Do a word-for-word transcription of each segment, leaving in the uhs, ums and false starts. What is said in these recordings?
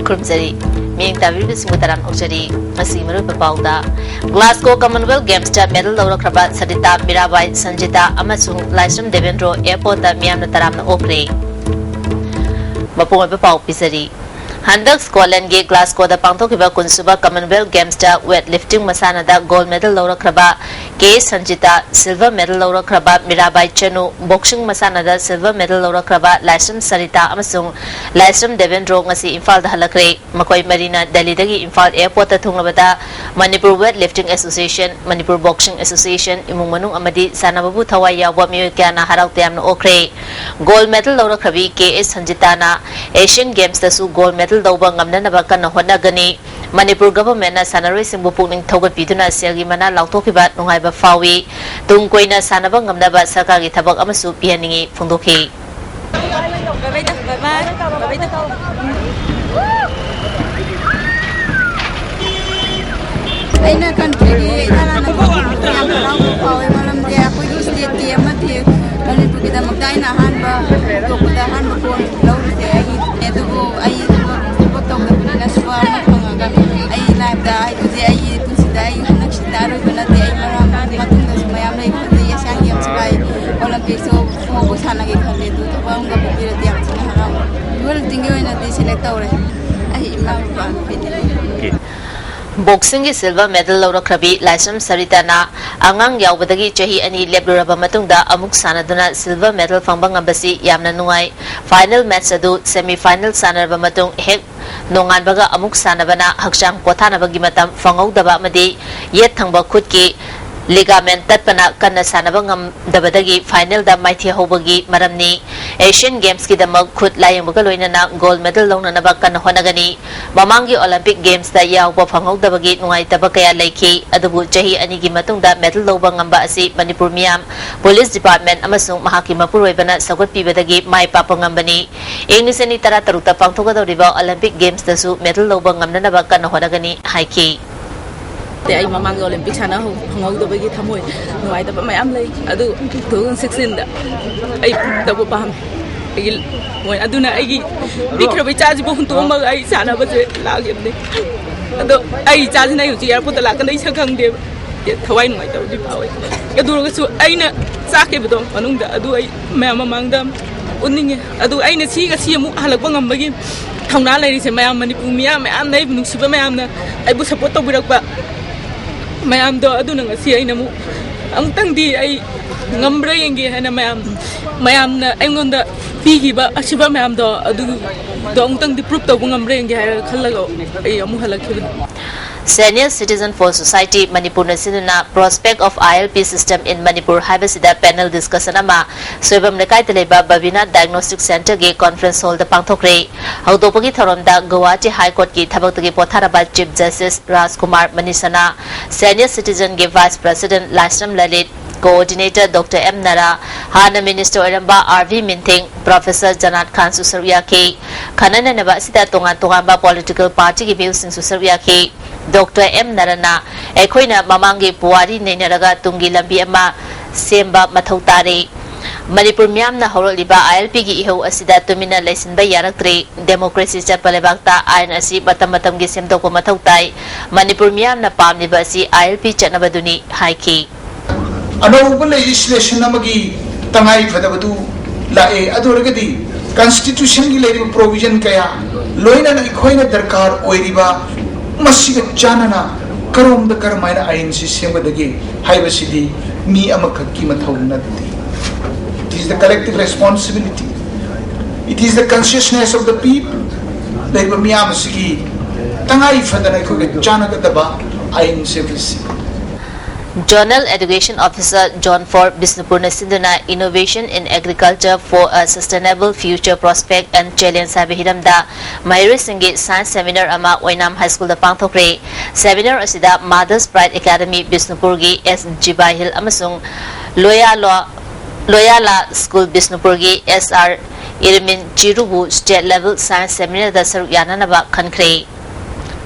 ꯈꯨꯔꯨꯝꯖꯔꯤ꯫ ꯃꯤꯠꯌꯦꯡ ꯇꯥꯕꯤꯔꯤꯕꯁꯤꯡꯕꯨ ꯇꯔꯥꯝꯅ ꯑꯣꯛꯆꯔꯤ꯫ ꯉꯁꯤꯒꯤ ꯃꯔꯨꯑꯣꯏꯕ ꯄꯥꯎꯗ, ꯒ꯭ꯂꯥꯁꯀꯣ ꯀꯃꯟꯋꯦꯜꯊ ꯒꯦꯝꯁꯇ ꯃꯦꯗꯜ ꯂꯧꯔꯛꯈ꯭ꯔꯕ ꯁꯔꯤꯇꯥ ꯃꯤꯔꯥꯕꯥꯏ ꯁꯟꯖꯤꯇꯥ ꯑꯃꯁꯨꯡ ꯂꯥꯏꯁ꯭ꯔꯝ ꯗꯦꯕꯦꯟꯗ꯭ꯔꯣ ꯑꯦꯌꯔꯄꯣꯔꯠꯇ ꯃꯤꯌꯥꯝꯅ ꯇꯔꯥꯝꯅ ꯑꯣꯛꯈ꯭ꯔꯦ꯫ ꯃꯄꯨꯡ ꯑꯣꯏꯕ ꯄꯥꯎ ꯄꯤꯖꯔꯤ꯫ ꯍꯟꯗꯛ ꯁ꯭ꯀꯣꯠꯂꯦꯟꯒꯤ ꯒ꯭ꯂꯥꯁꯀꯣꯗ ꯄꯥꯡꯊꯣꯛꯈꯤꯕ ꯀꯨꯟꯁꯨꯕ ꯀꯃꯟꯋꯦꯜꯊ ꯒꯦꯝꯁꯇ ꯋꯦꯠ ꯂꯤꯐꯇꯤꯡ ꯃꯁꯥꯟꯅꯗ ꯒꯣꯜꯗ ꯃꯦꯗꯜ ꯂꯧꯔꯛꯈ꯭ꯔꯕ ꯀꯦ ꯁꯟꯖꯤꯇꯥ, ꯁꯤꯜꯚꯔ ꯃꯦꯗꯜ ꯂꯧꯔꯛꯈ꯭ꯔꯕ ꯃꯤꯔꯥꯕꯥꯏ ꯆꯅꯨ, ꯕꯣꯛꯁꯤꯡ ꯃꯁꯥꯟꯅꯗ ꯁꯤꯜꯚꯔ ꯃꯦꯗꯜ ꯂꯧꯔꯛꯈ꯭ꯔꯕ ꯂꯥꯏꯁ꯭ꯔꯝ ꯁꯔꯤꯇꯥ ꯑꯃꯁꯨꯡ ꯂꯥꯏꯁ꯭ꯔꯝ ꯗꯦꯕꯦꯟꯗ꯭ꯔꯣ ꯉꯁꯤ ꯏꯝꯐꯥꯜꯗ ꯍꯜꯂꯛꯈ꯭ꯔꯦ꯫ ꯃꯈꯣꯏ ꯃꯔꯤꯅ ꯗꯦꯜꯂꯤꯗꯒꯤ ꯏꯝꯐꯥꯜ ꯑꯦꯌꯔꯄꯣꯔꯠꯇ ꯊꯨꯡꯂꯕꯗ Manipur weight lifting association, Manipur boxing association, ꯏꯃꯨꯡ ꯃꯅꯨꯡ ꯑꯃꯗꯤ ꯁꯥꯟꯅꯕꯕꯨ ꯊꯋꯥꯏ ꯌꯥꯎꯕ ꯃꯤꯑꯣꯏ ꯀꯌꯥꯅ ꯍꯔꯥꯎ ꯇꯌꯥꯝꯅ ꯑꯣꯛꯈ꯭ꯔꯦ꯫ ꯒꯣꯜꯗ ꯃꯦꯗꯜ ꯂꯧꯔꯛꯈ꯭ꯔꯕꯤ ꯀꯦ ꯑꯦꯁ ꯁꯟꯖꯤꯇꯥꯅ ꯑꯦꯁꯤꯌꯟ ꯒꯦꯝꯁꯇꯁꯨ ꯒꯣꯜꯗ ꯃꯦꯗꯜ ꯂꯧꯕ ꯉꯝꯅꯅꯕ ꯀꯟꯅ ꯍꯣꯠꯅꯒꯅꯤ꯫ ꯃꯅꯤꯄꯨꯔ ꯒꯚꯔꯟꯃꯦꯟꯠꯅ ꯁꯥꯟꯅꯔꯣꯏꯁꯤꯡꯕꯨ ꯄꯨꯛꯅꯤꯡ ꯊꯧꯒꯠꯄꯤꯗꯨꯅ ꯁꯦꯜꯒꯤ ꯃꯅꯥ ꯂꯥꯎꯊꯣꯛꯈꯤꯕ ꯅꯨꯡꯉꯥꯏꯕ ꯐꯥꯎꯏ꯫ ꯇꯨꯡ ꯀꯣꯏꯅ ꯁꯥꯟꯅꯕ ꯉꯝꯅꯕ ꯁꯔꯀꯥꯔꯒꯤ ꯊꯕꯛ ꯑꯃꯁꯨ ꯄꯤꯍꯟꯅꯤꯡꯏ ꯐꯣꯡꯗꯣꯛꯈꯤ꯫ ꯑꯩꯅ ꯀꯟꯇ꯭ꯔꯤꯒꯤ ꯏꯔꯥ ꯂꯥꯟꯅ ꯌꯥꯝ ꯍꯔꯥꯎꯕ ꯐꯥꯎꯋꯦ, ꯃꯔꯝꯗꯤ ꯑꯩꯈꯣꯏꯒꯤ ꯁ꯭ꯇꯦꯠꯀꯤ ꯑꯃꯗꯤ ꯃꯅꯤꯄꯨꯔꯒꯤꯗꯃꯛꯇ ꯑꯩꯅ ꯑꯍꯥꯟꯕ ꯊꯣꯛꯄꯗ ꯑꯍꯥꯟꯕ ꯒꯣꯜ ꯂꯧꯔꯤꯁꯦ ꯑꯩꯒꯤꯅꯦ꯫ ꯑꯗꯨꯕꯨ ꯑꯩ ꯊꯕꯛ ꯊꯕꯛ ꯇꯧꯗꯕꯅꯤꯅ ꯁꯨꯕ ꯑꯃ ꯐꯪꯉꯒ ꯑꯩ ꯂꯥꯏꯐꯇ ꯍꯥꯏꯕꯗꯤ ꯑꯩꯒꯤ ꯄꯨꯟꯁꯤꯗ ꯑꯩ ꯍꯟꯗꯛꯁꯤꯗ ꯑꯔꯣꯏꯕ ꯅꯠꯇꯦ꯫ ꯑꯩ ꯃꯔꯥꯡ ꯃꯇꯨꯡꯗꯁꯨ ꯃꯌꯥꯝ ꯂꯩ ꯈꯜꯂꯤ꯫ ꯑꯦꯁꯤꯌꯥꯟ ꯒꯦꯝꯁ ꯀꯥꯏ ꯑꯣꯂꯦꯝꯄꯤꯛꯁꯨ ꯐꯥꯎꯕ ꯁꯥꯟꯅꯒꯦ ꯈꯜꯂꯤ꯫ ꯑꯗꯨ ꯊꯕꯛ ꯑꯃꯒ ꯄꯤꯕꯤꯔꯗꯤ ꯌꯥꯝ ꯊꯤꯅ ꯍꯔꯥꯎꯋꯦ꯫ ꯋꯦꯠ ꯂꯤꯐꯇꯤꯡꯒꯤ ꯑꯣꯏꯅꯗꯤ ꯁꯦꯂꯦꯛ ꯇꯧꯔꯦ꯫ ꯑꯩ ꯏꯃꯥ ꯕꯕꯥ ꯅꯨꯄꯤꯅꯤ꯫ ꯕꯣꯛꯁꯤꯡꯒꯤ ꯁꯤꯜꯚꯔ ꯃꯦꯗꯜ ꯂꯧꯔꯛꯈ꯭ꯔꯕꯤ ꯂꯥꯏꯁ꯭ꯔꯝ ꯁꯔꯤꯇꯥꯅ ꯑꯉꯥꯡ ꯌꯥꯎꯕꯗꯒꯤ ꯆꯍꯤ ꯑꯅꯤ ꯂꯦꯞꯂꯨꯔꯕ ꯃꯇꯨꯡꯗ ꯑꯃꯨꯛ ꯁꯥꯟꯅꯗꯨꯅ ꯁꯤꯜꯚꯔ ꯃꯦꯗꯜ ꯐꯪꯕ ꯉꯝꯕꯁꯤ ꯌꯥꯝꯅ ꯅꯨꯡꯉꯥꯏ꯫ ꯐꯥꯏꯅꯦꯜ ꯃꯦꯆ ꯑꯗꯨ ꯁꯦꯃꯤ ꯐꯥꯏꯅꯦꯜ ꯁꯥꯟꯅꯔꯕ ꯃꯇꯨꯡ ꯍꯦꯛ ꯅꯣꯡꯉꯥꯟꯕꯒ ꯑꯃꯨꯛ ꯁꯥꯟꯅꯕꯅ ꯍꯛꯆꯥꯡ ꯄꯣꯊꯥꯅꯕꯒꯤ ꯃꯇꯝ ꯐꯪꯍꯧꯗꯕ ꯑꯃꯗꯤ ꯌꯦꯠ ꯊꯪꯕ ꯈꯨꯠꯀꯤ ꯂꯤꯒꯥꯃꯦꯟ ꯇꯠꯄꯅ ꯀꯟꯅ ꯁꯥꯟꯅꯕ ꯉꯝꯗꯕꯗꯒꯤ ꯐꯥꯏꯅꯦꯜꯗ ꯃꯥꯏꯊꯤꯍꯧꯕꯒꯤ ꯃꯔꯝꯅꯤ꯫ ꯑꯦꯁꯤꯌꯟ ꯒꯦꯝꯁꯀꯤꯗꯃꯛ ꯈꯨꯠ ꯂꯥꯌꯦꯡꯕꯒ ꯂꯣꯏꯅꯅ ꯒꯣꯜꯗ ꯃꯦꯗꯜ ꯂꯧꯅꯅꯕ ꯀꯟꯅ ꯍꯣꯠꯅꯒꯅꯤ꯫ ꯃꯃꯥꯡꯒꯤ ꯑꯣꯂꯦꯝꯄꯤꯛ ꯒꯦꯝꯁꯇ ꯌꯥꯎꯕ ꯐꯪꯍꯧꯗꯕꯒꯤ ꯅꯨꯡꯉꯥꯏꯇꯕ ꯀꯌꯥ ꯂꯩꯈꯤ, ꯑꯗꯨꯕꯨ ꯆꯍꯤ ꯑꯅꯤꯒꯤ ꯃꯇꯨꯡꯗ ꯃꯦꯗꯜ ꯂꯧꯕ ꯉꯝꯕ ꯑꯁꯤ ꯃꯅꯤꯄꯨꯔ ꯃꯤꯌꯥꯝ, ꯄꯨꯂꯤꯁ ꯗꯤꯄꯥꯔꯠꯃꯦꯟꯠ ꯑꯃꯁꯨꯡ ꯃꯍꯥꯛꯀꯤ ꯃꯄꯨꯔꯣꯏꯕꯅ ꯁꯧꯒꯠꯄꯤꯕꯗꯒꯤ ꯃꯥꯏ ꯄꯥꯛꯄ ꯉꯝꯕꯅꯤ꯫ ꯏꯪ ꯂꯤꯁꯤꯡ ꯑꯅꯤ ꯇꯔꯥꯇꯔꯨꯛꯇ ꯄꯥꯡꯊꯣꯛꯀꯗꯧꯔꯤꯕ ꯑꯣꯂꯦꯝꯄꯤꯛ ꯒꯦꯝꯁꯇꯁꯨ ꯃꯦꯗꯜ ꯂꯧꯕ ꯉꯝꯅꯅꯕ ꯀꯟꯅ ꯍꯣꯠꯅꯒꯅꯤ ꯍꯥꯏꯈꯤ꯫ ꯑꯩ ꯃꯃꯥꯡꯒꯤ ꯑꯣꯂꯦꯝꯄꯤꯛ ꯁꯥꯟꯅ ꯍꯧ-, ꯐꯪꯍꯧꯗꯕꯒꯤ ꯊꯃꯣꯏ ꯅꯨꯡꯉꯥꯏꯇꯕ ꯃꯌꯥꯝ ꯂꯩ, ꯑꯗꯨ ꯇꯨ ꯊꯥꯎꯖꯟ ꯁꯤꯛꯁꯇꯤꯟꯗ ꯑꯩ ꯇꯧꯕ ꯄꯥꯝꯃꯤ꯫ ꯑꯩꯒꯤ ꯃꯣꯏ ꯑꯗꯨꯅ ꯑꯩꯒꯤ ꯄꯤꯛꯈ꯭ꯔꯕ ꯏꯆꯥꯁꯤꯕꯨ ꯍꯨꯟꯇꯣꯛꯑꯝꯃꯒ ꯑꯩ ꯁꯥꯟꯅꯕꯁꯦ ꯂꯥꯛꯈꯤꯕꯅꯤ꯫ ꯑꯗꯣ ꯑꯩ ꯏꯆꯥꯁꯤꯅ ꯑꯩ ꯍꯧꯖꯤꯛ ꯑꯦꯌꯥꯔꯄꯣꯔꯠꯇ ꯂꯥꯛꯀꯅꯤ ꯑꯩ ꯁꯛ ꯈꯪꯗꯦꯕ꯫ ꯊꯋꯥꯏ ꯅꯨꯡꯉꯥꯏꯇꯕꯗꯤ ꯐꯥꯎꯋꯦ꯫ ꯑꯗꯨ ꯑꯣꯏꯔꯒꯁꯨ ꯑꯩꯅ ꯆꯥꯛꯈꯤꯕꯗꯣ ꯃꯅꯨꯡꯗ ꯑꯗꯨ ꯑꯩ ꯃꯌꯥꯝ ꯃꯃꯥꯡꯗ ꯎꯠꯅꯤꯡꯉꯦ꯫ ꯑꯗꯨ ꯑꯩꯅ ꯁꯤ ꯉꯁꯤ ꯑꯃꯨꯛ ꯍꯜꯂꯛꯄ ꯉꯝꯕꯒꯤ ꯊꯧꯅꯥ ꯂꯩꯔꯤꯁꯦ ꯃꯌꯥꯝ, ꯃꯅꯤꯄꯨꯔ ꯃꯤꯌꯥꯝ ꯃꯌꯥꯝꯅ, ꯑꯩꯕꯨ ꯅꯨꯡꯁꯤꯕ ꯃꯌꯥꯝꯅ, ꯑꯩꯕꯨ ꯁꯞꯄꯣꯔꯠ ꯇꯧꯕꯤꯔꯛꯄ ꯃꯌꯥꯝꯗꯣ, ꯑꯗꯨꯅ ꯉꯁꯤ ꯑꯩꯅ ꯑꯃꯨꯛ ꯑꯃꯨꯛꯇꯪꯗꯤ ꯑꯩ ꯉꯝꯕ꯭ꯔꯥ ꯌꯦꯡꯒꯦ ꯍꯥꯏꯅ ꯃꯌꯥꯝ, ꯃꯌꯥꯝꯅ ꯑꯩꯉꯣꯟꯗ ꯄꯤꯈꯤꯕ ꯑꯁꯤꯕ ꯃꯌꯥꯝꯗꯣ, ꯑꯗꯨꯗꯣ ꯑꯃꯨꯛꯇꯪꯗꯤ ꯄ꯭ꯔꯨꯞ ꯇꯧꯕ ꯉꯝꯕ꯭ꯔꯥ ꯌꯦꯡꯒꯦ ꯍꯥꯏꯔꯒ ꯈꯜꯂꯒ ꯑꯩ ꯑꯃꯨꯛ ꯍꯜꯂꯛꯈꯤꯕꯅꯤ꯫ Senior Citizen for Society ꯃꯅꯤꯄꯨꯔꯅ ꯁꯤꯟꯗꯨꯅ Prospect of I L P System in Manipur ꯍꯥꯏꯕꯁꯤꯗ ꯄꯦꯅꯦꯜ ꯗꯤꯁꯀꯁꯟ ꯑꯃ ꯁꯣꯏꯕꯝ ꯂꯩꯀꯥꯏꯗ ꯂꯩꯕ ꯕꯕꯤꯅꯥ ꯗꯥꯏꯒꯅꯣꯁꯇꯤꯛ ꯁꯦꯟꯇꯔꯒꯤ ꯀꯣꯟꯐꯔꯦꯟꯁ ꯍꯣꯜꯗ ꯄꯥꯡꯊꯣꯛꯈ꯭ꯔꯦ꯫ ꯍꯧꯗꯣꯛꯄꯒꯤ ꯊꯧꯔꯝꯗ ꯒꯧꯍꯥꯇꯤ ꯍꯥꯏ ꯀꯣꯔꯠꯀꯤ ꯊꯕꯛꯇꯒꯤ ꯄꯣꯊꯥꯔꯕ ꯆꯤꯐ ꯖꯁꯇꯤꯁ ꯔꯥꯖꯀꯨꯃꯥꯔ ꯃꯅꯤꯁꯅꯥ, ꯁꯦꯅꯤꯌꯔ ꯁꯤꯇꯤꯖꯟꯒꯤ ꯚꯥꯏꯁ ꯄ꯭ꯔꯁꯤꯗꯦꯟꯠ ꯂꯥꯏꯁ꯭ꯔꯝ ꯂꯂꯤꯠ, ꯀꯣꯑꯣꯔꯗꯤꯅꯦꯇꯔ ꯗꯣꯛꯇꯔ ꯑꯦꯝ ꯅꯥꯔꯥ, ꯍꯥꯟꯅ ꯃꯤꯅꯤꯁꯇꯔ ꯑꯣꯏꯔꯝꯕ ꯑꯥꯔ ꯚꯤ ꯃꯤꯟꯊꯤꯡ, ꯄ꯭ꯔꯣꯐꯦꯁꯔ ꯖꯅꯥꯠ ꯈꯥꯟꯁꯨ ꯁꯔꯨꯛ ꯌꯥꯈꯤ꯫ ꯈꯟꯅ ꯅꯩꯅꯕ ꯑꯁꯤꯗ ꯇꯣꯉꯥꯟ ꯇꯣꯉꯥꯟꯕ ꯄꯣꯂꯤꯇꯤꯀꯦꯜ ꯄꯥꯔꯇꯤꯒꯤ ꯃꯤꯑꯣꯏꯁꯤꯡꯁꯨ ꯁꯔꯨꯛ ꯌꯥꯈꯤ꯫ ꯗꯣꯛꯇꯔ ꯑꯦꯝ ꯅꯥꯔꯥꯅ ꯑꯩꯈꯣꯏꯅ ꯃꯃꯥꯡꯒꯤ ꯄꯨꯋꯥꯔꯤ ꯅꯩꯅꯔꯒ ꯇꯨꯡꯒꯤ ꯂꯝꯕꯤ ꯑꯃ ꯁꯦꯝꯕ ꯃꯊꯧ ꯇꯥꯔꯦ꯫ ꯃꯅꯤꯄꯨꯔ ꯃꯤꯌꯥꯝꯅ ꯍꯧꯔꯛꯂꯤꯕ ꯑꯥꯏ ꯑꯦꯜ ꯄꯤꯒꯤ ꯏꯍꯧ ꯑꯁꯤꯗ ꯇꯨꯃꯤꯟꯅ ꯂꯩꯁꯤꯟꯕ ꯌꯥꯔꯛꯇ꯭ꯔꯦ꯫ ꯗꯦꯃꯣꯀ꯭ꯔꯦꯁꯤ ꯆꯠꯄ ꯂꯩꯕꯥꯛꯇ ꯑꯥꯏꯟ ꯑꯁꯤ ꯃꯇꯝ ꯃꯇꯝꯒꯤ ꯁꯦꯝꯗꯣꯛꯄ ꯃꯊꯧ ꯇꯥꯏ꯫ ꯃꯅꯤꯄꯨꯔ ꯃꯤꯌꯥꯝꯅ ꯄꯥꯝꯂꯤꯕ ꯑꯁꯤ ꯑꯥꯏ ꯑꯦꯜ ꯄꯤ ꯆꯠꯅꯕꯗꯨꯅꯤ ꯍꯥꯏꯈꯤ꯫ ꯑꯅꯧꯕ ꯂꯦꯖꯤꯁꯂꯦꯁꯟ ꯑꯃꯒꯤ ꯇꯉꯥꯏ ꯐꯗꯕꯗꯨ ꯂꯥꯛꯑꯦ꯫ ꯑꯗꯨ ꯑꯣꯏꯔꯒꯗꯤ ꯀꯟꯁꯇꯤꯇ꯭ꯌꯨꯁꯟꯒꯤ ꯂꯩꯔꯤꯕ ꯄ꯭ꯔꯣꯚꯤꯖꯟ ꯀꯌꯥ, ꯂꯣꯏꯅꯅ ꯑꯩꯈꯣꯏꯅ ꯗꯔꯀꯥꯔ ꯑꯣꯏꯔꯤꯕ, ꯃꯁꯤꯒ ꯆꯥꯟꯅꯅ ꯀꯔꯣꯝꯗ ꯀꯔꯝꯍꯥꯏꯅ ꯑꯥꯏꯟꯁꯤ ꯁꯦꯝꯒꯗꯒꯦ ꯍꯥꯏꯕꯁꯤꯗꯤ ꯃꯤ ꯑꯃꯈꯛꯀꯤ ꯃꯊꯧ ꯅꯠꯇꯦ꯫ It is the collective responsibility. It is the consciousness of the people. ꯂꯩꯔꯤꯕ ꯃꯤꯌꯥꯝ ꯑꯁꯤꯒꯤ ꯇꯉꯥꯏ ꯐꯗꯅ ꯑꯩꯈꯣꯏꯒ ꯆꯥꯟꯅꯒꯗꯕ ꯑꯥꯏꯟ ꯁꯦꯝꯕꯁꯤ꯫ Zonal Education Officer, Zone four, ꯕꯤꯁꯅꯨꯄꯨꯔꯅ ꯁꯤꯟꯗꯨꯅ Innovation in Agriculture for a Sustainable Future, Prospect and Challenge ꯍꯥꯏꯕ ꯍꯤꯔꯝꯗ ꯃꯍꯩꯔꯣꯏꯁꯤꯡꯒꯤ ꯁꯥꯏꯟꯁ ꯁꯦꯃꯤꯅꯥꯔ ꯑꯃ ꯑꯣꯏꯅꯥꯝ ꯍꯥꯏ ꯁ꯭ꯀꯨꯜꯗ ꯄꯥꯡꯊꯣꯛꯈ꯭ꯔꯦ꯫ ꯁꯦꯃꯤꯅꯥꯔ ꯑꯁꯤꯗ Mother's Pride Academy ꯕꯤꯁꯅꯨꯄꯨꯔꯒꯤ ꯑꯦꯁ ꯖꯤꯕꯥꯍꯤꯜ ꯑꯃꯁꯨꯡ ꯂꯣꯌꯥꯂꯣ, ꯂꯣꯌꯥꯂꯥ ꯁ꯭ꯀꯨꯜ ꯕꯤꯁꯅꯨꯄꯨꯔꯒꯤ ꯑꯦꯁ ꯑꯥꯔ ꯏꯔꯃꯤꯟ ꯆꯤꯔꯨꯕꯨ ꯁ꯭ꯇꯦꯠ ꯂꯦꯚꯦꯜ ꯁꯥꯏꯟꯁ ꯁꯦꯃꯤꯅꯥꯔꯗ ꯁꯔꯨꯛ ꯌꯥꯅꯅꯕ ꯈꯟꯈ꯭ꯔꯦ꯫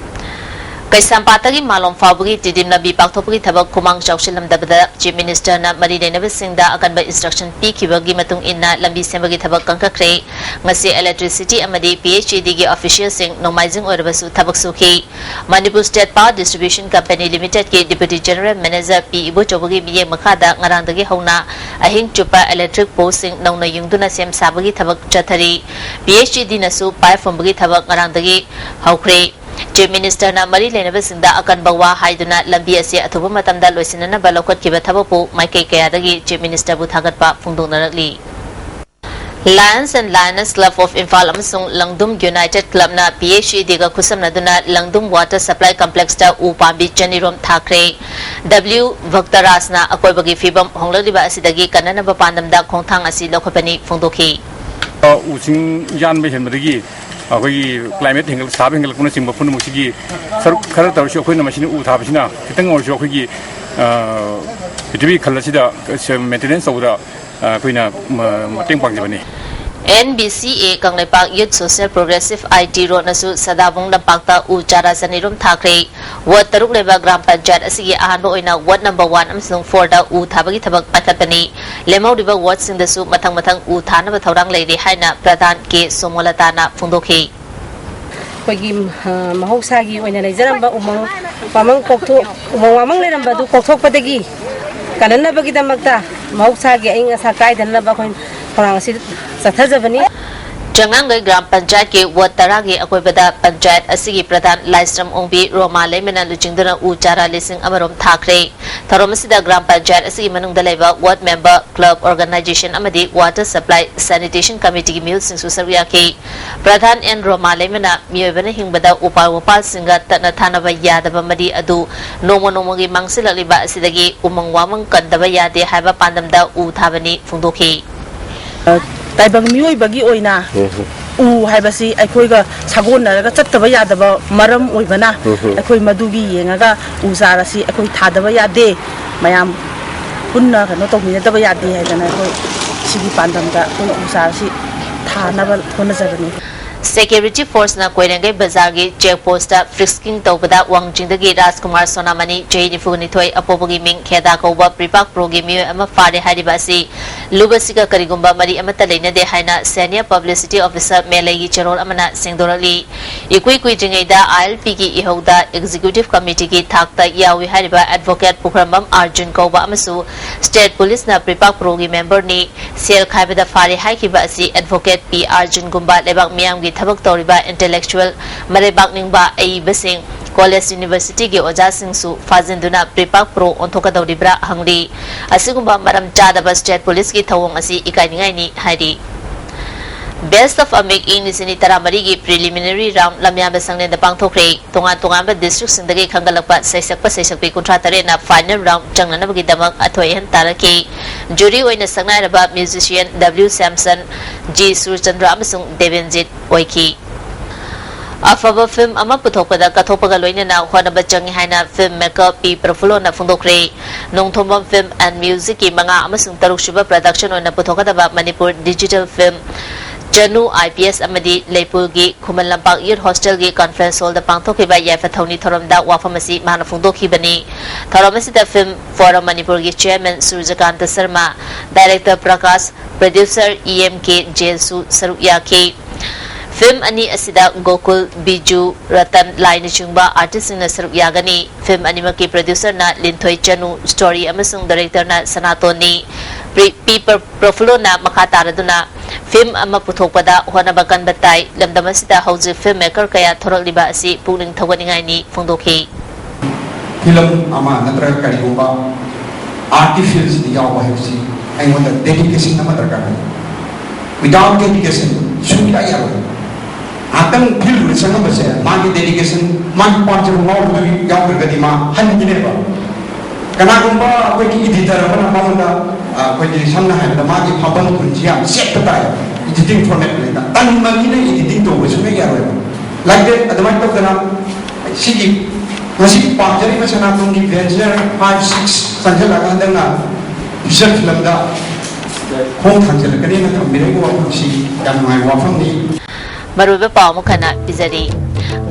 ꯀꯩꯁꯥꯝꯄꯥꯠꯇꯒꯤ ꯃꯥꯂꯣꯝ ꯐꯥꯎꯕꯒꯤ ꯇꯤꯗꯤꯝ ꯂꯝꯕꯤ ꯄꯥꯛꯊꯣꯛꯄꯒꯤ ꯊꯕꯛ ꯈꯨꯃꯥꯡ ꯆꯥꯎꯁꯤꯜꯂꯝꯗꯕꯗ Chief Minister ꯅ ꯃꯔꯤ ꯂꯩꯅꯕꯁꯤꯡꯗ ꯑꯀꯟꯕ instruction ꯄꯤꯈꯤꯕꯒꯤ ꯃꯇꯨꯡ ꯏꯟꯅ ꯂꯝꯕꯤ ꯁꯦꯝꯕꯒꯤ ꯊꯕꯛ ꯀꯟꯈꯠꯈ꯭ꯔꯦ꯫ ꯉꯁꯤ electricity ꯑꯃꯗꯤ P H E D ꯒꯤ official ꯁꯤꯡ ꯅꯣꯡꯃꯥꯏꯖꯤꯡ ꯑꯣꯏꯔꯕꯁꯨ ꯊꯕꯛ ꯁꯨꯈꯤ꯫ Manipur State Power Distribution Company Limited ꯀꯤ Deputy General Manager P ꯏꯕꯣꯆꯧꯕꯒꯤ ꯃꯤꯠꯌꯦꯡ ꯃꯈꯥꯗ ꯉꯔꯥꯡꯗꯒꯤ ꯍꯧꯅ ꯑꯍꯤꯡ ꯆꯨꯞꯄ electric pole ꯁꯤꯡ ꯅꯧꯅ ꯌꯨꯡꯗꯨꯅ ꯁꯦꯝ ꯁꯥꯕꯒꯤ ꯊꯕꯛ ꯆꯠꯊꯔꯤ꯫ P H E D ꯅꯁꯨ pipe ꯐꯨꯝꯕꯒꯤ ꯊꯕꯛ ꯉꯔꯥꯡꯗꯒꯤ ꯍꯧꯈ꯭ꯔꯦ꯫ Chief Minister ꯅ ꯃꯔꯤ ꯂꯩꯅꯕꯁꯤꯡꯗ ꯑꯀꯟꯕ ꯋꯥ ꯍꯥꯏꯗꯨꯅ ꯂꯝꯕꯤ ꯑꯁꯤ ꯑꯊꯨꯕ ꯃꯇꯝꯗ ꯂꯣꯏꯁꯤꯟꯅꯅꯕ ꯂꯧꯈꯠꯈꯤꯕ ꯊꯕꯛꯄꯨ ꯃꯥꯏꯀꯩ ꯀꯌꯥꯗꯒꯤ Chief Minister ꯕꯨ ꯊꯥꯒꯠꯄ ꯐꯣꯡꯗꯣꯛꯅꯔꯛꯂꯤ꯫ Lions and Lioness Club of Imphal ꯑꯃꯁꯨꯡ ꯂꯪꯗꯨꯝ United Club ꯅ P H E D ꯒ ꯈꯨꯠꯁꯝꯅꯗꯨꯅ ꯂꯪꯗꯨꯝ Water Supply Complex ꯇ ꯎ ꯄꯥꯝꯕꯤ ꯆꯅꯤꯔꯣꯝ ꯊꯥꯈ꯭ꯔꯦ꯫ W ꯚꯛꯇꯔꯥꯖꯅ ꯑꯀꯣꯏꯕꯒꯤ ꯐꯤꯕꯝ ꯍꯣꯡꯂꯛꯂꯤꯕ ꯑꯁꯤꯗꯒꯤ ꯀꯟꯅꯅꯕ ꯄꯥꯟꯗꯝꯗ ꯈꯣꯡꯊꯥꯡ ꯑꯁꯤ ꯂꯧꯈꯠꯄꯅꯤ ꯐꯣꯡꯗꯣꯛꯈꯤ꯫ ꯎꯁꯤꯡ ꯌꯥꯟꯕ ꯍꯦꯟꯕꯗꯒꯤ ꯑꯩꯈꯣꯏꯒꯤ climate ꯍꯦꯟꯒꯠ-, ꯁꯥꯕ ꯍꯦꯟꯒꯠꯂꯛꯄꯅꯆꯤꯡꯕ ꯄꯨꯝꯅꯃꯛꯁꯤꯒꯤ ꯁꯔꯨꯛ ꯈꯔ ꯇꯧꯔꯁꯨ ꯑꯩꯈꯣꯏꯅ ꯃꯁꯤꯅ ꯎ ꯊꯥꯕꯁꯤꯅ ꯈꯤꯇꯪ ꯑꯣꯏꯔꯁꯨ ꯑꯩꯈꯣꯏꯒꯤ, ꯑ, ꯄ꯭ꯔꯤꯊꯤꯕꯤ ꯈꯜ ꯑꯁꯤꯗ maintenance ꯇꯧꯕꯗ, ꯑ, ꯑꯩꯈꯣꯏꯅ ꯃ-, ꯃꯇꯦꯡ ꯄꯥꯡꯖꯕꯅꯤ꯫ N B C A Kangleipak Youth Social Progressive I T ꯔꯣꯠꯅꯁꯨ ꯁꯗꯥꯕꯨꯡ ꯂꯝꯄꯥꯛꯇ ꯎ ꯆꯥꯔꯥ ꯆꯅꯤꯔꯣꯝ ꯊꯥꯈ꯭ꯔꯦ꯫ Ward ꯇꯔꯨꯛ ꯂꯩꯕ ꯒ꯭ꯔꯥꯝ ꯄꯟꯆꯥꯌꯠ ꯑꯁꯤꯒꯤ ꯑꯍꯥꯟꯕ ꯑꯣꯏꯅ ward number one ꯑꯃꯁꯨꯡ four ꯗ ꯎ ꯊꯥꯕꯒꯤ ꯊꯕꯛ ꯄꯥꯏꯈꯠꯄꯅꯤ꯫ ꯂꯦꯝꯍꯧꯔꯤꯕ ward ꯁꯤꯡꯗꯁꯨ ꯃꯊꯪ ꯃꯊꯪ ꯎ ꯊꯥꯅꯕ ꯊꯧꯔꯥꯡ ꯂꯩꯔꯤ ꯍꯥꯏꯅ ꯄ꯭ꯔꯙꯥꯟ ꯀꯦ ꯁꯣꯃꯣꯂꯇꯥꯅ ꯐꯣꯡꯗꯣꯛꯈꯤ꯫ ꯑꯩꯈꯣꯏꯒꯤ, ꯑ, ꯃꯍꯧꯁꯥꯒꯤ ꯑꯣꯏꯅ ꯂꯩꯖꯔꯝꯕ ꯎꯃꯪ ꯋꯥꯃꯪ ꯀꯣꯛꯊꯣꯛ-, ꯎꯃꯪ ꯋꯥꯃꯪ ꯂꯩꯔꯝꯕ ꯑꯗꯨ ꯀꯣꯛꯊꯣꯛꯄꯗꯒꯤ ꯀꯟꯅꯅꯕꯒꯤꯗꯃꯛꯇ ꯃꯍꯧꯁꯥꯒꯤ ꯑꯏꯪ ꯑꯁꯥ ꯀꯥꯏꯗꯅꯕ ꯑꯩꯈꯣꯏ ꯊꯧꯔꯥꯡ ꯑꯁꯤ ꯆꯠꯊꯖꯕꯅꯤ꯫ ꯆꯉꯥꯡꯒꯩ ꯒ꯭ꯔꯥꯝ ꯄꯟꯆꯥꯌꯠꯀꯤ ward ꯇꯔꯥꯒꯤ ꯑꯀꯣꯏꯕꯗ ꯄꯟꯆꯥꯌꯠ ꯑꯁꯤꯒꯤ ꯄ꯭ꯔꯙꯥꯟ ꯂꯥꯏꯁ꯭ꯔꯝ ꯑꯣꯡꯕꯤ ꯔꯣꯃꯥ ꯂꯩꯃꯅ ꯂꯨꯆꯤꯡꯗꯨꯅ ꯎ ꯆꯥꯔꯥ ꯂꯤꯁꯤꯡ ꯑꯃꯔꯣꯝ ꯊꯥꯈ꯭ꯔꯦ꯫ ꯊꯧꯔꯝ ꯑꯁꯤꯗ ꯒ꯭ꯔꯥꯝ ꯄꯟꯆꯥꯌꯠ ꯑꯁꯤꯒꯤ ꯃꯅꯨꯡꯗ ꯂꯩꯕ ward member, club organization ꯑꯃꯗꯤ water supply sanitation committeeꯒꯤ ꯃꯤꯍꯨꯠꯁꯤꯡꯁꯨ ꯁꯔꯨꯛ ꯌꯥꯈꯤ꯫ ꯄ꯭ꯔꯙꯥꯟ ꯑꯦꯟ ꯔꯣꯃꯥ ꯂꯩꯃꯅ ꯃꯤꯑꯣꯏꯕꯅ ꯍꯤꯡꯕꯗ ꯎꯄꯥꯜ ꯋꯥꯄꯥꯜꯁꯤꯡꯒ ꯇꯠꯅ ꯊꯥꯅꯕ ꯌꯥꯗꯕ ꯃꯔꯤ ꯑꯗꯨ ꯅꯣꯡꯃ ꯅꯣꯡꯃꯒꯤ ꯃꯥꯡꯁꯤꯜꯂꯛꯂꯤꯕ ꯑꯁꯤꯗꯒꯤ ꯎꯃꯪ ꯋꯥꯃꯪ ꯀꯟꯗꯕ ꯌꯥꯗꯦ ꯍꯥꯏꯕ ꯄꯥꯟꯗꯝꯗ ꯎ ꯊꯥꯕꯅꯤ ꯐꯣꯡꯗꯣꯛꯈꯤ꯫ ꯇꯥꯏꯕꯪ ꯃꯤꯑꯣꯏꯕꯒꯤ ꯑꯣꯏꯅ ꯎꯝ꯫ ꯎ ꯍꯥꯏꯕꯁꯤ ꯑꯩꯈꯣꯏꯒ ꯁꯥꯒꯣꯟꯅꯔꯒ ꯆꯠꯇꯕ ꯌꯥꯗꯕ ꯃꯔꯝ ꯑꯣꯏꯕꯅ ꯎꯝ꯫ ꯑꯩꯈꯣꯏ ꯃꯗꯨꯒꯤ ꯌꯦꯡꯉꯒ ꯎ ꯆꯥꯔ ꯑꯁꯤ ꯑꯩꯈꯣꯏ ꯊꯥꯗꯕ ꯌꯥꯗꯦ꯫ ꯃꯌꯥꯝ ꯄꯨꯟꯅ ꯀꯩꯅꯣ ꯇꯧꯃꯤꯟꯅꯗꯕ ꯌꯥꯗꯦ ꯍꯥꯏꯗꯅ ꯑꯩꯈꯣꯏ ꯁꯤꯒꯤ ꯄꯥꯟꯗꯝꯗ ꯑꯩꯈꯣꯏ ꯎ ꯆꯥꯔ ꯑꯁꯤ ꯊꯥꯅꯕ ꯍꯣꯠꯅꯖꯕꯅꯤ꯫ Security forceꯅ ꯀꯣꯏꯔꯦꯡꯒꯩ ꯕꯖꯥꯔꯒꯤ check postꯇ frisking ꯇꯧꯕꯗ ꯋꯥꯡꯖꯤꯡꯗꯒꯤ ꯔꯥꯖꯀꯨꯃꯥꯔ ꯁꯣꯅꯥꯃꯅꯤ, ꯆꯍꯤ ꯅꯤꯐꯨꯅꯤꯊꯣꯏ, ꯑꯄꯣꯛꯄꯒꯤ ꯃꯤꯡ ꯈꯦꯗꯥ ꯀꯧꯕ ꯄ꯭ꯔꯤꯄꯥꯛ ꯄ꯭ꯔꯣꯒꯤ ꯃꯤꯑꯣꯏ ꯑꯃ ꯐꯥꯔꯦ ꯍꯥꯏꯔꯤꯕ ꯑꯁꯤ ꯂꯨꯞ ꯑꯁꯤꯒ ꯀꯔꯤꯒꯨꯝꯕ ꯃꯔꯤ ꯑꯃꯠꯇ ꯂꯩꯅꯗꯦ ꯍꯥꯏꯅ senior publicity officer ꯃꯦꯂꯩꯒꯤ ꯆꯦꯔꯣꯜ ꯑꯃꯅ ꯁꯦꯡꯗꯣꯔꯛꯂꯤ꯫ ꯏꯀꯨꯏ ꯀꯨꯏꯗ꯭ꯔꯤꯉꯩꯗ ILPꯒꯤ ꯏꯍꯧꯗ executive committeeꯒꯤ ꯊꯥꯛꯇ ꯌꯥꯎꯏ ꯍꯥꯏꯔꯤꯕ advocate ꯄꯨꯈ꯭ꯔꯝꯕꯝ ꯑꯥꯔꯖꯨꯟ ꯀꯧꯕ ꯑꯃꯁꯨ state policeꯅ ꯄ꯭ꯔꯤꯄꯥꯛ ꯄ꯭ꯔꯣꯒꯤ memberꯅꯤ꯫ ꯁꯦꯜ ꯈꯥꯏꯕꯗ ꯐꯥꯔꯦ ꯍꯥꯏꯈꯤꯕ ꯑꯁꯤ advocate ꯄꯤ ꯑꯥꯔꯖꯨꯟꯒꯨꯝꯕ ꯂꯩꯕꯥꯛ ꯃꯤꯌꯥꯝꯒꯤ ꯊꯕꯛ ꯇꯧꯔꯤꯕ intellectual, ꯃꯔꯩꯕꯥꯛ ꯅꯤꯡꯕ ꯑꯏꯕꯁꯤꯡ, college universityꯒꯤ ꯑꯣꯖꯥꯁꯤꯡꯁꯨ ꯐꯥꯖꯤꯟꯗꯨꯅ ꯄ꯭ꯔꯤꯄꯥꯛ ꯄ꯭ꯔꯣ ꯑꯣꯟꯊꯣꯛꯀꯗꯧꯔꯤꯕ꯭ꯔꯥ ꯍꯪꯂꯤ꯫ ꯑꯁꯤꯒꯨꯝꯕ ꯃꯔꯝ ꯆꯥꯗꯕ state policeꯀꯤ ꯊꯧꯑꯣꯡ ꯑꯁꯤ ꯏꯀꯥꯏꯅꯤꯡꯉꯥꯏꯅꯤ ꯍꯥꯏꯔꯤ꯫ Best of ꯑꯃꯤꯛ ꯏꯪ ꯂꯤꯁꯤꯡ ꯑꯅꯤ ꯇꯔꯥꯃꯔꯤꯒꯤ preliminary round ꯂꯝꯌꯥꯟꯕ ꯁꯪꯂꯦꯟꯗ ꯄꯥꯡꯊꯣꯛꯈ꯭ꯔꯦ꯫ ꯇꯣꯉꯥꯟ ꯇꯣꯉꯥꯟꯕ districtꯁꯤꯡꯗꯒꯤ ꯈꯟꯒꯠꯂꯛꯄ ꯁꯩꯁꯛꯄ ꯁꯩꯁꯛꯄꯤ ꯀꯨꯟꯊ꯭ꯔꯥ ꯇꯔꯦꯠꯅ final round ꯆꯪꯅꯅꯕꯒꯤꯗꯃꯛ ꯑꯊꯣꯏ ꯑꯍꯦꯟ ꯇꯥꯔꯛꯈꯤ꯫ Jury ꯑꯣꯏꯅ ꯁꯛꯅꯥꯏꯔꯕ musician W ꯁ꯭ꯌꯥꯝꯁꯟ, ꯖꯤ ꯁꯨꯔꯆꯟꯗ꯭ꯔ ꯑꯃꯁꯨꯡ ꯗꯦꯕꯦꯟꯖꯤꯠ ꯑꯣꯏꯈꯤ꯫ ꯑꯐꯕ film ꯑꯃ ꯄꯨꯊꯣꯛꯄꯗ ꯀꯠꯊꯣꯛꯄꯒ ꯂꯣꯏꯅꯅ ꯍꯣꯠꯅꯕ ꯆꯪꯏ ꯍꯥꯏꯅ film maker P ꯄ꯭ꯔꯐꯨꯜꯂꯣꯅ ꯐꯣꯡꯗꯣꯛꯈ꯭ꯔꯦ꯫ Nongthombam Film and Musicꯀꯤ ꯃꯉꯥ ꯑꯃꯁꯨꯡ ꯇꯔꯨꯛ ꯁꯨꯕ production ꯑꯣꯏꯅ ꯄꯨꯊꯣꯛꯀꯗꯕ ꯃꯅꯤꯄꯨꯔ digital film ꯆꯅꯨ IPS ꯑꯃꯗꯤ ꯂꯩꯄꯨꯔꯒꯤ ꯈꯨꯃꯟ ꯂꯝꯄꯥꯛ Youth Hostelꯒꯤ conference hallꯗ ꯄꯥꯡꯊꯣꯛꯈꯤꯕ ꯌꯥꯏꯐ ꯊꯧꯅꯤ ꯊꯧꯔꯝꯗ ꯋꯥꯐꯝ ꯑꯁꯤ ꯃꯍꯥꯛꯅ ꯐꯣꯡꯗꯣꯛꯈꯤꯕꯅꯤ꯫ ꯊꯧꯔꯝ ꯑꯁꯤꯗ Film Forum ꯃꯅꯤꯄꯨꯔꯒꯤ chairman ꯁꯨꯔꯖꯀꯥꯟꯇ Sharma, director Prakash, producer EMK ꯖꯦꯟꯁꯨ ꯁꯔꯨꯛ ꯌꯥꯈꯤ꯫ Film ꯑꯅꯤ ꯑꯁꯤꯗ ꯒꯣꯀꯨꯜ, ꯕꯤꯖꯨ, ꯔꯇꯟ ꯂꯥꯏꯅꯆꯤꯡꯕ artistꯁꯤꯡꯅ ꯁꯔꯨꯛ ꯌꯥꯒꯅꯤ꯫ Film ꯑꯅꯤꯃꯛꯀꯤ producerꯅ ꯂꯤꯟꯊꯣꯏ ꯆꯅꯨ, story ꯑꯃꯁꯨꯡ directorꯅ ꯁꯅꯥꯇꯣꯟꯅꯤ꯫ ꯄ꯭ꯔꯤ-, ꯄꯤ ꯄ꯭ꯔ-, ꯄ꯭ꯔꯐꯨꯜꯂꯣꯅ ꯃꯈꯥ ꯇꯥꯔꯗꯨꯅ film ꯑꯃ ꯄꯨꯊꯣꯛꯄꯗ ꯍꯣꯠꯅꯕ ꯀꯟꯕ ꯇꯥꯏ꯫ ꯂꯝꯗꯝ ꯑꯁꯤꯗ ꯍꯧꯖꯤꯛ film maker ꯀꯌꯥ ꯊꯣꯔꯛꯂꯤꯕ ꯑꯁꯤ ꯄꯨꯛꯅꯤꯡ ꯊꯧꯒꯠꯅꯤꯡꯉꯥꯏꯅꯤ ꯐꯣꯡꯗꯣꯛꯈꯤ꯫ Film ꯑꯃ ꯅꯠꯇ꯭ꯔꯒ ꯀꯔꯤꯒꯨꯝꯕ artist fieldꯁꯤꯗ ꯌꯥꯎꯕ ꯍꯥꯏꯕꯁꯤ ꯑꯩꯉꯣꯟꯗ dedication ꯑꯃ ꯗꯔꯀꯥꯔ ꯑꯣꯏ꯫ Without dedication ꯁꯨꯡꯌꯥ ꯌꯥꯔꯣꯏ꯫ ꯉꯥꯏꯍꯥꯛꯇꯪ fieldꯗ ꯆꯪꯉꯝꯕꯁꯦ ꯃꯥꯒꯤ dedication, ꯃꯥꯒꯤ ꯄꯥꯝꯖꯕ ꯉꯥꯎꯕꯗꯨ ꯌꯥꯎꯗ꯭ꯔꯒꯗꯤ ꯃꯥ ꯍꯟꯈꯤꯅꯦꯕ꯫ ꯀꯅꯥꯒꯨꯝꯕ ꯑꯩꯈꯣꯏꯒꯤ editor ꯑꯃꯅ ꯃꯉꯣꯟꯗ, ꯑ, ꯑꯩꯈꯣꯏꯒꯤ ꯁꯝꯅ ꯍꯥꯏꯔꯕꯗ ꯃꯥꯒꯤ ꯐꯝꯐꯝ ꯊꯣꯟꯁꯤ ꯌꯥꯝ ꯆꯦꯠꯄ ꯇꯥꯏ, editing format ꯂꯩꯅ ꯇꯟꯕ ꯃꯤꯅ editing ꯇꯧꯕ ꯁꯨꯡꯌꯥ ꯌꯥꯔꯣꯏꯕ꯫ Like that, ꯑꯗꯨꯃꯥꯏꯅ ꯇꯧꯗꯅ ꯁꯤꯒꯤ ꯉꯁꯤ ꯄꯥꯝꯖꯔꯤꯕ ꯁꯅꯥꯇꯣꯟꯒꯤ venture five six ꯆꯪꯁꯤꯜꯂꯒ ꯍꯟꯗꯛꯅ feature filmꯗ ꯈꯣꯡ ꯊꯥꯡꯖꯤꯜꯂꯛꯀꯅꯦꯅ ꯊꯝꯕꯤꯔꯛꯏꯕ ꯋꯥꯐꯝꯁꯤ ꯌꯥꯝ ꯅꯨꯡꯉꯥꯏꯕ ꯋꯥꯐꯝꯅꯤ꯫ ꯃꯔꯨꯑꯣꯏꯕ ꯄꯥꯎ ꯑꯃꯨꯛ ꯍꯟꯅ ꯄꯤꯖꯔꯤ꯫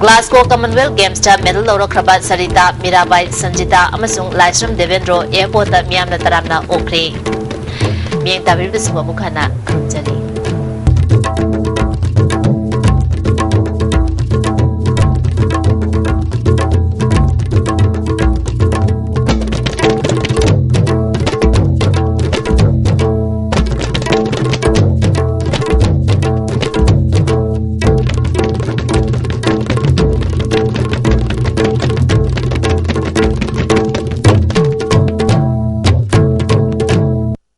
Glasgow Commonwealth Gamesꯇ medal ꯂꯧꯔꯛꯈ꯭ꯔꯕ Sarita, Mirabai, ꯁꯟꯖꯤꯇꯥ ꯑꯃꯁꯨꯡ ꯂꯥꯏꯁ꯭ꯔꯝ ꯗꯦꯕꯦꯟꯗ꯭ꯔꯣ airportꯇ ꯃꯤꯌꯥꯝꯅ ꯇꯔꯥꯝꯅ ꯑꯣꯛꯈ꯭ꯔꯦ꯫ ꯃꯤꯠꯌꯦꯡ ꯇꯥꯕꯤꯔꯤꯕꯁꯤꯡꯕꯨ ꯑꯃꯨꯛ ꯍꯟꯅ ꯈꯨꯔꯨꯝꯖꯔꯤ꯫